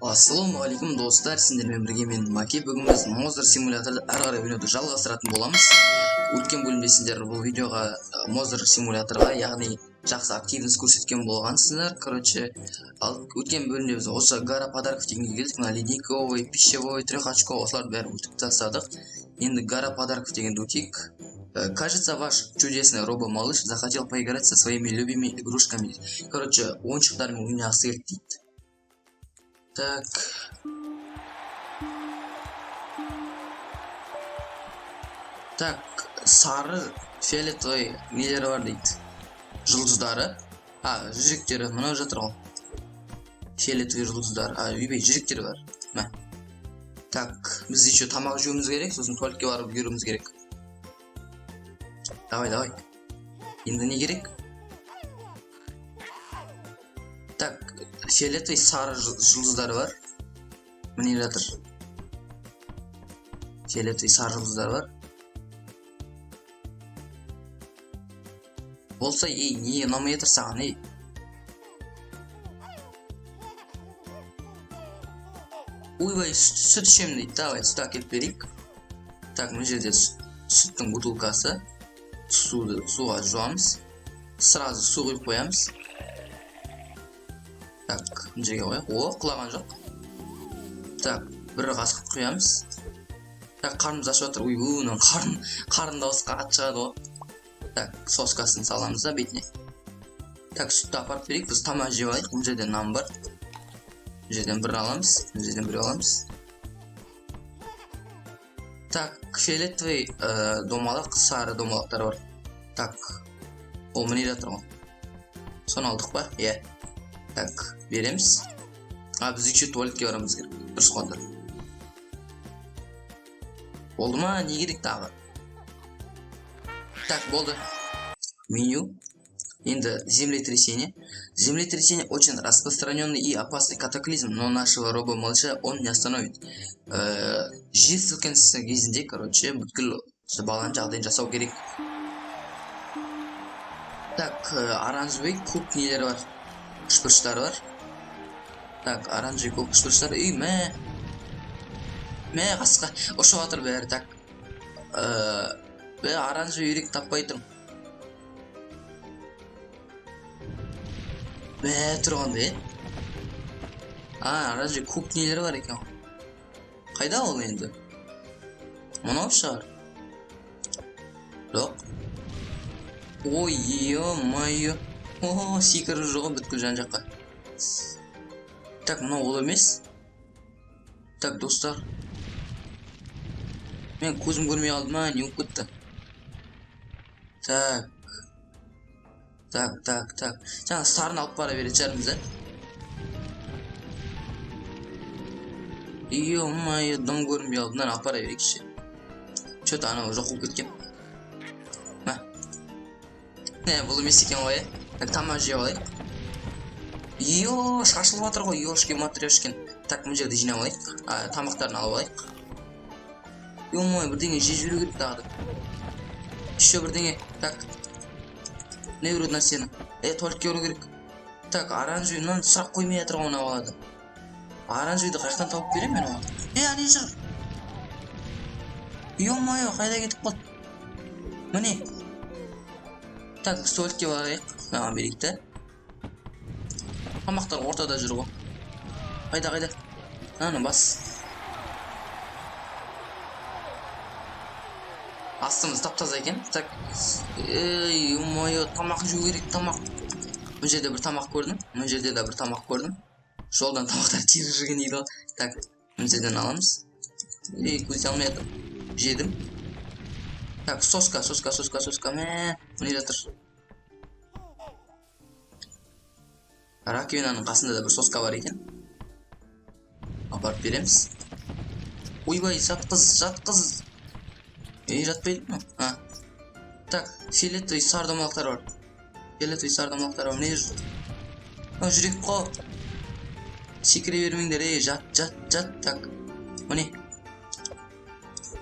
Ассалаумағалейкум, достар! Сендермен бірге мен, Маки. Бүгін біз Mother симуляторды әрі қарай ойнауды жалғастыратын боламыз. Өткен бөлімде сендер бұл видеоға, Mother симуляторға, яғни жақсы активность көрсеткен болғансыңдар. Короче, ал өткен бөлімде біз осы гора подарков дегенге келдік. Мына ледниковый, пищевой, трехочковый, осылардың бәрін өтіп тастадық. Енді гора подарков дегенді өтейік. Кажется, ваш чудесный робо-малыш захотел поиграть со своими любимыми игрушками. Короче, ойыншықтармен ойнағысы келді дейді. Так. Так, сары, фиолетовый нелері бар дейді. Жұлдыздары. А, жүректері, мынау жатыр ғой. Фиолетовый жұлдыздар. А, үйбей, жүректері бар. Мә. Так, біз еще тамақ жеуіміз керек, сосын туалетке барып үлгеруіміз керек. Давай, давай. Енді не керек? Так, фиолетовый, сары жұлдыздары бар. Міне жатыр. Фиолетовый, сары жұлдыздар бар. Болса, ей, не ұнамай жатыр саған, ей? Ойбай, сүт ішемін дейді. Давай, сүт әкеліп берейік. Так, мына жерде сүттің бутылкасы. Суды суға жуамыз. Сразу су құйып қоямыз. Так, мына жерге қояйық. О, құлаған жоқ. Так, бір қасық құямыз. Так, қарнымыз ашып жатыр. Ойбу, мынау қарын дауысы қатты шығады ғой. Так, соскасын саламыз да бетіне. Так, сүтті апарып берейік. Біз тамақ жеп алайық. Мына жерде нан бар. Мына жерден бір аламыз. Мына жерден бір аламыз. Так, фиолетовый домалақ, сары домалақтар бар. Так, ол міне жатыр ғой. Соны алдық па? Иә. Так, береміз. А, біз еще туалетке баруымыз керек. Дұрыс қой. Болды ма? Не керек тағы? Так, болды. Меню. Енді землетрясение. Землетрясение — очень распространенный и опасный катаклизм, но нашего робо-малыша он не остановит. Жер сілкінісі кезінде, короче, бүткіл баланың жағдайын жасау керек. Так, оранжевый, көк нелері бар. Үшбұрыштары бар. Так, оранжевый, көк үшбұрыштар. Үй, мә. Мә, қасқа ұшып жатыр бәрі. Так. Бә, оранжевый үйрек таппай тұрмын. Мә, тұрғанда, е? А, оранжевый, көк нелері бар екен ғой. Қайда ол енді? Мынау шығар. Жоқ. Ой, ё-моё. О, секіріп жүр ғой бүткіл жан жаққа. Так, мынау ол емес. Так, достар. Мен көзім көрмей қалды ма, не болып кетті? Так. Так, так, так. Жаңа сарын алып бара беретін шығармыз, ә? Ё-моё, дым көрінбей қалды. Мынаны алып бара берейікші. Чё-то анау жоқ болып кеткен. Мә. Не, бұл емес екен ғой, ә? Так, тамақ жеп алайық. Ё, шашылып жатыр ғой, ёшкин матрешкин. Так, мына жерде жинап алайық. А, тамақтарын алып алайық. Ё-моё, бірдеңе жеп жіберу керек тағы да. Еще бірдеңе. Так. Не береді нәрсені? Е, туалетке бару керек. Так, оранжевый мынаны сұрақ қоймай жатыр ғой мына балада. Оранжевыйды қаяқтан тауып беремін мен оған? Е, ане жүр. Ё-моё, қайда кетіп қалды? Міне. Так, біз туалетке барайық. Маған берейік та. Тамақтар ортада жүр ғой. Қайда, қайда? Мынаны бас. Астымыз тап-таза екен. Так. Ей, ё-моё, тамақ жеу керек, тамақ. Мына жерде бір тамақ көрдім. Мына жерде де бір тамақ көрдім. Жолдан тамақтар теріп жүрген дейді ғой. Так, мына жерден аламыз. Ей, көзе алмай жатыр. Жедім. Так, соска, соска, соска, соска. Мә, міне жатыр. Раковинаның қасында да бір соска бар екен. Апарып береміз. Ойбай, жатқыз, жатқыз. Ей, жатпайды ма? А. Так, фиолетовый, сары домалақтар бар. Фиолетовый, сары домалақтар бар. Міне жүр. Мынау жүрек қой. Секіре бермеңдер, ей, жат, жат, жат. Так. Міне.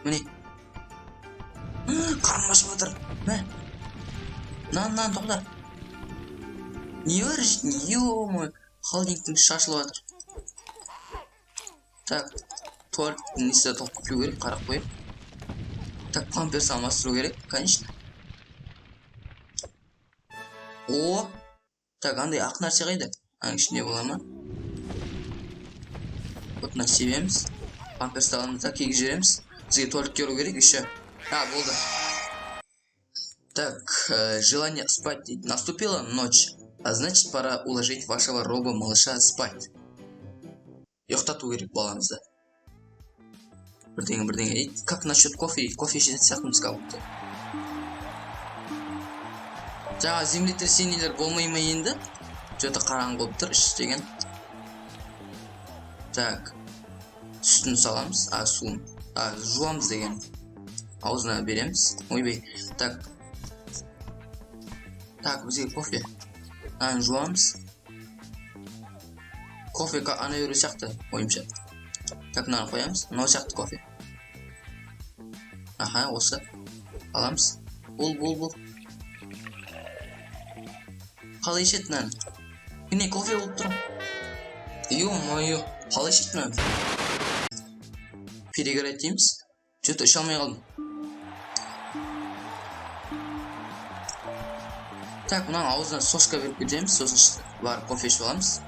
Міне. Қарным ашып жатыр. Мә. Нан, нан, тоқта. Не бар? Ё-моё, холодильниктің іші шашылып жатыр. Так, туалеттің несі толып кету керек, қарап қояйық. Так, памперс алмастыру керек, конечно. О, так, андай ақ нәрсе қайда? Аның ішінде бола ма? Вот, мына себеміз. Памперсті аламыз да кигізіп жібереміз. Бізге туалетке бару керек еще. А, болды. Так, желание спать дейді. Наступила ночь, а значит, пора уложить вашего робо-малыша спать. Ұйықтату керек баламызды. Бірдеңе бірдеңе дейді. Как насчет кофе дейді. Кофе ішетін сияқтымыз как будто. Жаңа землетрясениелер болмай ма енді? Че-то қараңғы болып тұр іш деген. Так. Сүтін саламыз. А, суын. А, жуамыз деген. Аузына береміз. Ойбай. Так. Так, бізге кофе. Мынаны жуамыз. Кофе ана беру сияқты, ойымша. Так, мынаны қоямыз. Мынау сияқты кофе. Аха, осы. Аламыз. Бол, бол, бол. Қалай ішеді мынаны? Не, кофе болып тұр. Ё-моё, қалай ішеді мынаны? Переиграть дейміз. Че-то іше алмай қалдым. Так, мынаның аузына сошка беріп кетеміз, сосын барып кофе ішіп аламыз.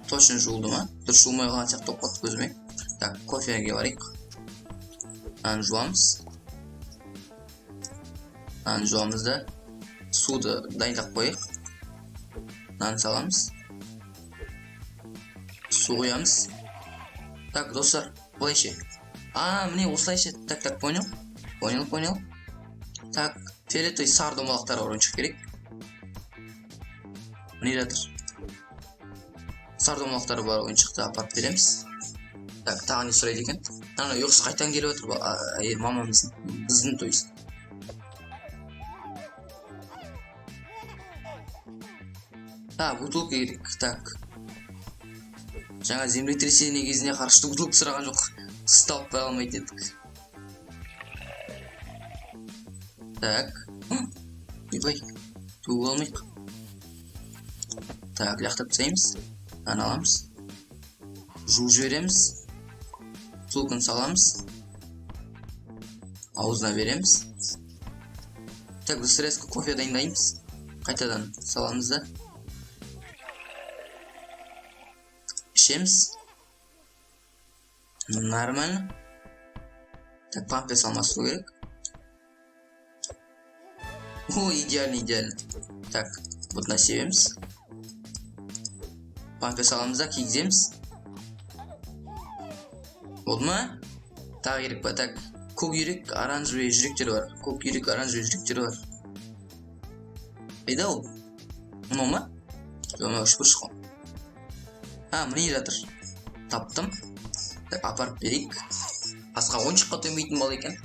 Точно жуылды ма? Дұрыс жуылмай қалған сияқты болып қалды көзіме. Так, кофеге барайық. Мынаны жуамыз. Мынаны жуамыз да суды дайындап қояйық. Мынаны саламыз. Су құямыз. Так, достар, былай ше. А, міне осылай ше. Так, так, понял. Понял, понял. Так, фиолетовый сары домалақтар бар ойыншық керек. Міне жатыр. Сары домалақтары бар ойыншықты апарып береміз. Так, тағы не сұрайды екен? Ана ұйқысы қайтадан келіп отыр, әйел мамамыздың, біздің, то есть. А, бутылка керек. Так. Жаңа землетрясение кезінде қарашты бутылка сұраған жоқ. Ұстап қоя алмайтын едік. Так. Ойбай. Туып алмайық. Так, лақтырып тастаймыз. Мынаны аламыз. Жуып жібереміз. Бутылканы саламыз. Аузына береміз. Так, біз резко кофе дайындаймыз. Қайтадан саламыз да. Ішеміз. Нормально. Так, памперс алмастыру керек. О, идеально, идеально. Так, вот мына себеміз. Памперс аламыз да кигіземіз. Болды ма? Тағы керек па? Так, көк үйрек, оранжевый жүректер бар. Көк үйрек, оранжевый жүректер бар. Қайда ол? Мынау ма? Жоқ, мынау үшбұрыш қой. А, міне жатыр. Таптым. Так, апарып берейік. Басқа ойыншыққа тоймайтын бала екен.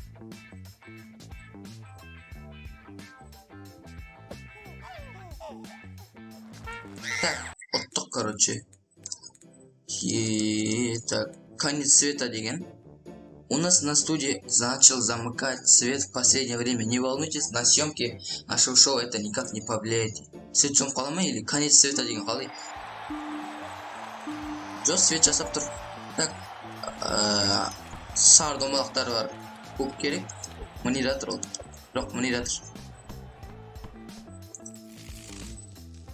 Так, ұттық, короче. Так, конец света деген. У нас на студии начал замыкать свет в последнее время. Не волнуйтесь, на съемке нашего шоу это никак не повлияет. Свет сөніп қала ма или конец света деген қалай? Жоқ, свет жасап тұр. Так, сары домалақтар бар. Көк керек. Міне жатыр ол. Жоқ, міне жатыр.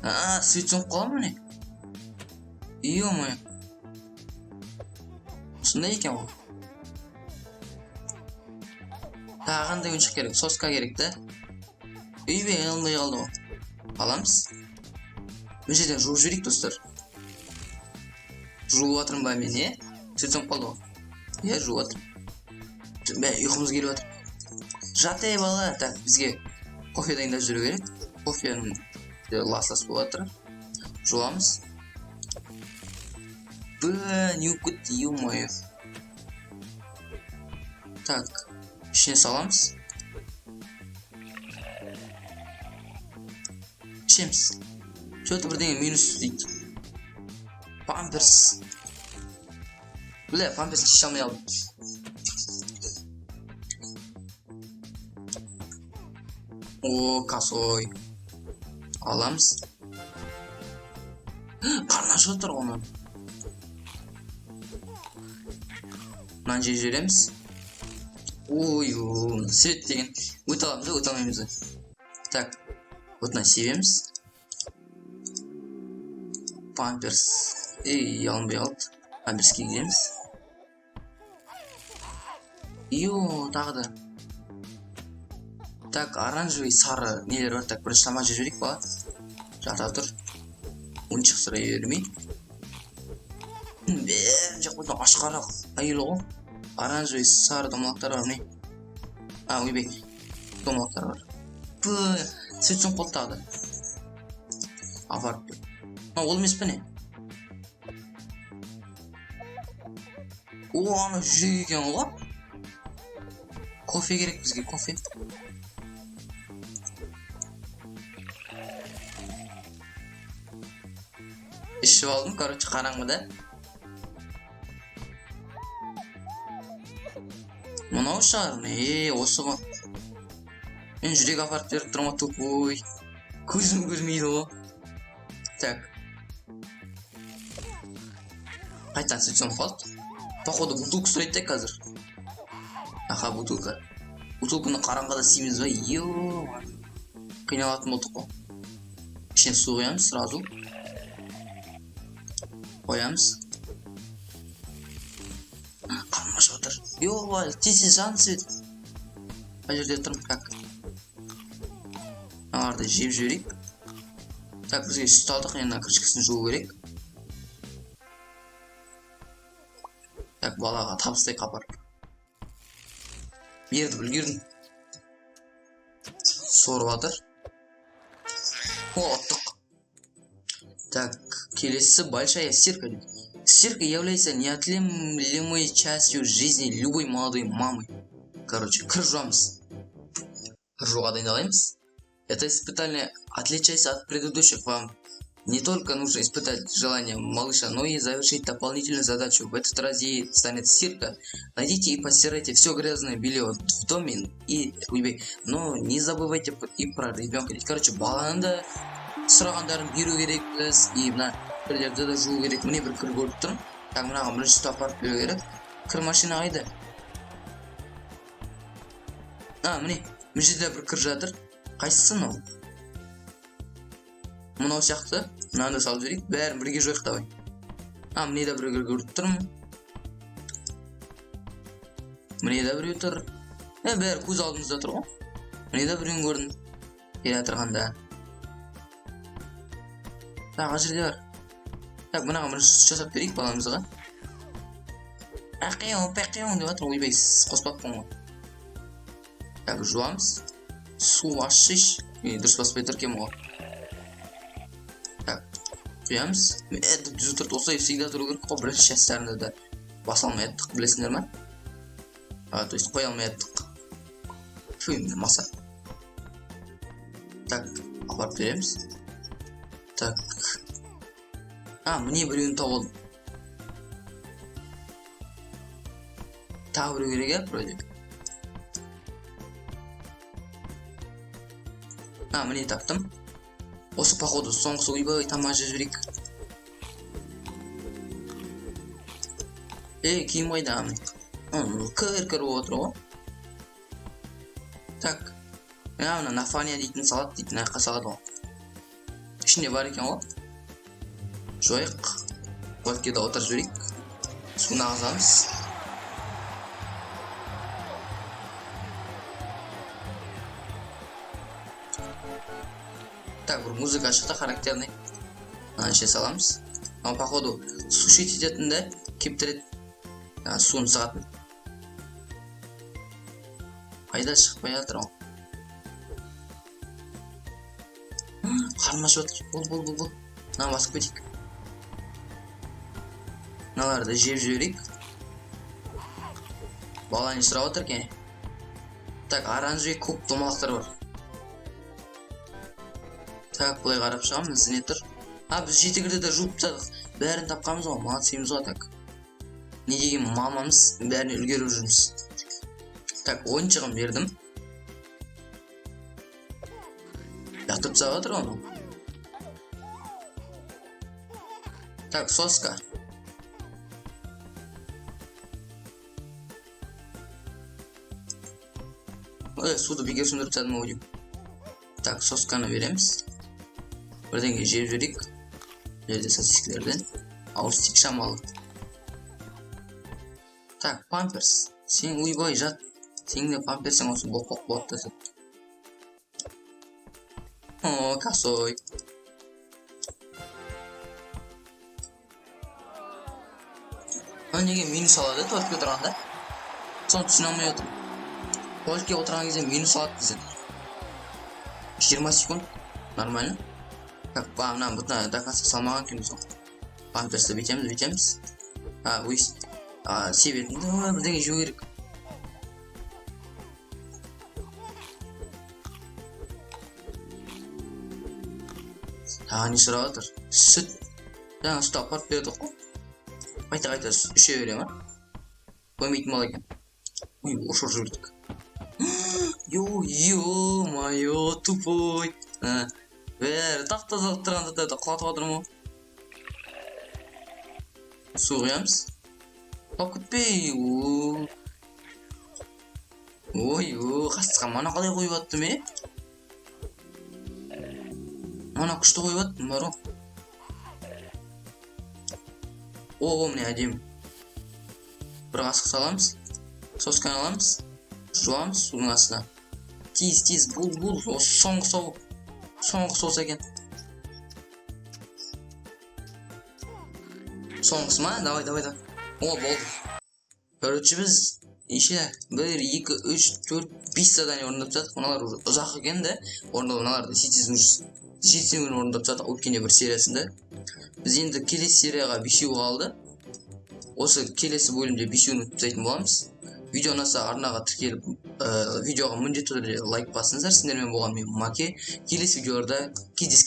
А, свет сөніп қала ма не? Ё-моё. Осындай екен ғой. Тағы қандай ойыншық керек? Соска керек та. Үйбе, алынбай қалды ғой. Аламыз. Мына жерден жуып жіберейік, достар. Жуып жатырмын ба мен, е? Свет сөніп қалды ғой. Иә, жуып жатырмын. Мә, ұйқымыз келіп жатыр. Жат ей, бала. Так, бізге кофе дайындап жүру керек. Кофенің лас-лас болып жатыр. Жуамыз. Бә, не болып кетті, ё-моё. Так, ішіне саламыз. Ішеміз. Че-то бірдеңе минус дейді. Памперс. Бля, памперс шеше алмай қалдым. О, косой. Аламыз. Қарны ашып отыр ғой оның. Мынаны жеп жібереміз. Ой, свет деген өте аламыз ба, өте алмаймыз ба? Так, вот мынаны себеміз. Памперс. Ей, алынбай қалды. Памперс кигіземіз. Йо, тағы да. Так, оранжевый, сары нелер бар. Так, бірінші тамақ жеп жіберейік, бала. Жата тұр. Ойыншық сұрай бермей. Бәрін жеп қойдым, ашқарақ әйел ғой. Оранжевый, сары домалақтар бар, міне. А, ойбай, домалақтар бар. Пы, свет сөніп қалды тағы да. Апарып. Мынау ол емес пе не? О, ана жүрек екен ғой. Кофе керек бізге, кофе. Ішіп алдым, короче, қараңғыда. Мынау шығар, е, осы ғой. Мен жүрек апарып беріп тұрмын ғой, тупой. Көзім көрмейді ғой. Так. Қайтадан свет сөніп қалды. Походу, бутылка сұрайды да қазір. Аха, бутылка. Бутылканы қараңғыда істейміз ба? Ё, қиналатын болдық қой. Ішіне су құямыз сразу. Қоямыз. Қарным ашып отыр. Ё, тез тез жан свет. Қай жерде тұрмын? Так. Мыналарды жеп жіберейік. Так, бізге сүт алдық, енді крышкасын жуу керек. Так, балаға табыстайық апарып. Бердім, үлгердім. Сорып жатыр. О, ұттық. Так, келесі большая стирка. Стирка является неотъемлемой частью жизни любой молодой мамы. Короче, кір жуамыз. Кір жууға дайындалаймыз. Это испытание отличается от предыдущих. Вам не только нужно испытать желание малыша, но и завершить дополнительную задачу. В этот раз ей станет стирка. Найдите и постирайте все грязное белье в доме и ойбай, но не забывайте и про ребенка. Короче, баланы да сұрағандарын беру керекпіз, и мына кірлерді де жуу керек. Міне, бір кір көріп тұрмын. Так, мынаған бірінші сүт апарып беру керек. Кір машина қайда? А, міне, мына жерде бір кір жатыр. Қайсысы мынау? Мынау сияқты. Мынаны да салып жіберейік. Бәрін бірге жуайық, давай. А, міне де бір кір көріп тұрмын. Міне де біреу тұр. Е, бәрі көз алдымызда тұр ғой. Міне де біреуін көрдім. Келе жатырғанда. Так, қай жерде бар? Так, мынаған бірінші сүт жасап берейік баламызға. Ақиу, пақиу деп жатыр. Ойбай, қоспаппын ғой. Так, жуамыз. Су ашшы. Мен дұрыс баспай тұр екенмін ғой. Так, құямыз. Түзу тұрды. Осылай всегда тұру керек қой. Бірінші частьтарында да баса алмай еттік, білесіңдер ма? А, то есть қоя алмай еттік. Фу, маса. Так, апарып береміз. Так. А, міне, біреуін тауып алдым. Тағы біреу керек, иә, вроде. А, міне, таптым. Осы, походу, соңғысы. Ойбай, тамақ жеп жіберейік. Ей, киім қайда? Кір кір болып отыр ғой. Так. Мына нафания дейтін салат дейтін аяққа салады ғой. Ішінде бар екен ғой. Жуайық. Туалетке де отырып жіберейік. Суын ағызамыз. Так, бір музыка шықты характерный. Мынаны іше саламыз. Мынау, походу, сушить ететін да, кептіреді. Суын сығатын. Қайда шықпай жатыр ол? Қарным ашып жатыр. Бол, бол, бол, бол. Мынаны басып кетейік. Мыналарды жеп жіберейік. Бала не сұрап отыр екен? Так, оранжевый көк домалақтар бар. Так, былай қарап шығамыз, ізіне тұр. А, біз жеті кірді де жуып тастадық. Бәрін тапқанбыз ғой, молодцымыз ғой, так. Не деген мамамыз, бәріне үлгеріп жүрміз. Так, ойыншығын бердім. Лақтырып тастап жатыр ғой анау. Так, соска. Ой, суды бекер сөндіріп тастадым ау деймін. Так, сосканы береміз. Бірдеңе жеп жіберейік. Бұл жерде сосискалерден ауыз тиік шамалы. Так, памперс. Сен ойбай жат. Сенің де памперсің осы боқ-боқ болады да. О, косой. Мына неге минус алады туалетке отырғанда? Соны түсіне алмай отырмын. Туалетке отырған кезде минус алады бізден. 20 секунд. Нормально. Так, мына бұны до конца салмаған екенбіз ғой. Памперсті бүйтеміз, бүйтеміз. А, өйс. А, себетін. Ой, бірдеңе жеу керек. Тағы не сұрап жатыр? Сүт. Жаңа сүт апарып бердік қой. Қайта-қайта іше бере ма? Қоймайтын бала екен. Ой, ұшырып жібердік. Ё-моё, тупой. Бәрі тап-таза тұрған заттарды құлатып жатырмын ғой. Су құямыз. Құлап кетпей. Ой, қасқа мана қалай қойып аттым, е? Мана күшті қойып аттым, бар ғой. О, міне әдемі. Бір қасық саламыз. Сосканы аламыз. Жуамыз судың астына. Тез, тез, бұл, бұл. Осы соңғы сау. Соңғы соус екен. Соңғысы ма? Давай, давай, давай. О, болды. Короче, біз неше? 1, 2, 3, 4, 5 задание орындап тастадық. Мыналар уже ұзақ екен да. Орындау мыналарды тез уже жеті күн орындап тастадық өткенде бір сериясында. Біз енді келесі серияға 5 қалды. Осы келесі бөлімде 5-ін өтіп тастайтын боламыз. Видео ұнаса арнаға тіркеліп, видеоға міндетті түрде лайк басыңыздар. Сіздермен болған мен Маке. Келесі видеоларда кездескенше.